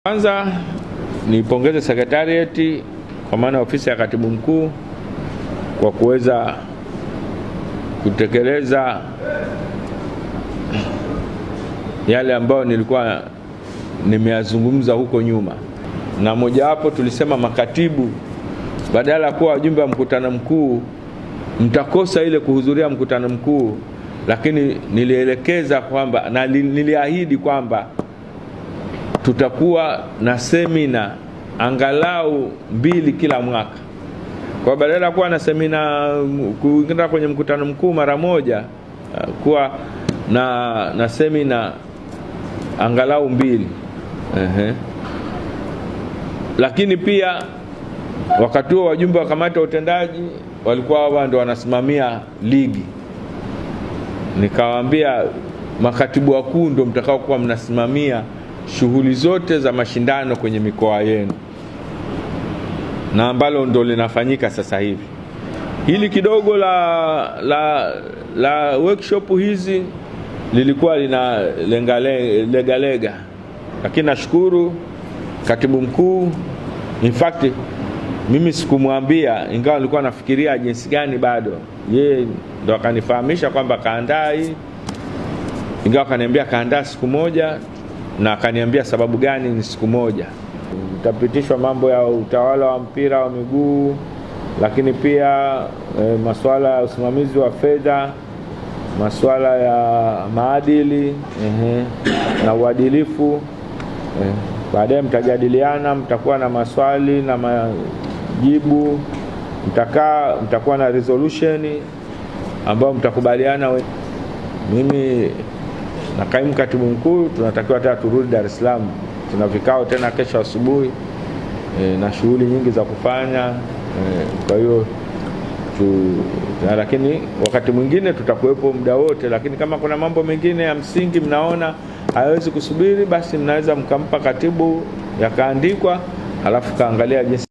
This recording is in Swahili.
Kwanza nipongeze sekretarieti kwa maana ofisi ya katibu mkuu kwa kuweza kutekeleza yale ambayo nilikuwa nimeyazungumza huko nyuma. Na mojawapo tulisema makatibu badala kuwa wajumbe wa mkutano mkuu mtakosa ile kuhudhuria mkutano mkuu, lakini nilielekeza kwamba na niliahidi kwamba tutakuwa na semina angalau 2 kila mwaka. Kwa badala kuwa na semina kuingia kwenye mkutano mkuu mara moja, kuwa na semina angalau 2. Lakini pia wakati huo wajumbe wa kamati ya utendaji walikuwa wao ndio wanasimamia ligi. Nikawaambia makatibu wakuu ndio mtakao kuwa mnasimamia shughuli zote za mashindano kwenye mikoa yenu, na ambalo ndo linafanyika sasa hivi. Hili kidogo la workshop hizi lilikuwa lina lega, lakini nashukuru katibu mkuu. In fact mimi sikumwambia, ingawa nilikuwa nafikiria jinsi gani bado. Yeye ndo akanifahamisha kwamba kaandaa hii, ingawa akaniambia kaandaa siku moja na akaniambia sababu gani ni siku moja. Utapitishwa mambo ya utawala wa mpira wa miguu, lakini pia masuala ya usimamizi wa fedha, masuala ya maadili na uadilifu. Baadaye mtajadiliana, mtakuwa na maswali na majibu, mtakaa, mtakuwa na resolution ambayo mtakubaliana. Mimi na kaimu katibu mkuu tunatakiwa tena turudi Dar es Salaam, tuna vikao tena kesho asubuhi na shughuli nyingi za kufanya. Kwa hiyo lakini wakati mwingine tutakuwepo muda wote, lakini kama kuna mambo mengine ya msingi mnaona hayawezi kusubiri, basi mnaweza mkampa katibu yakaandikwa, halafu kaangalia jinsi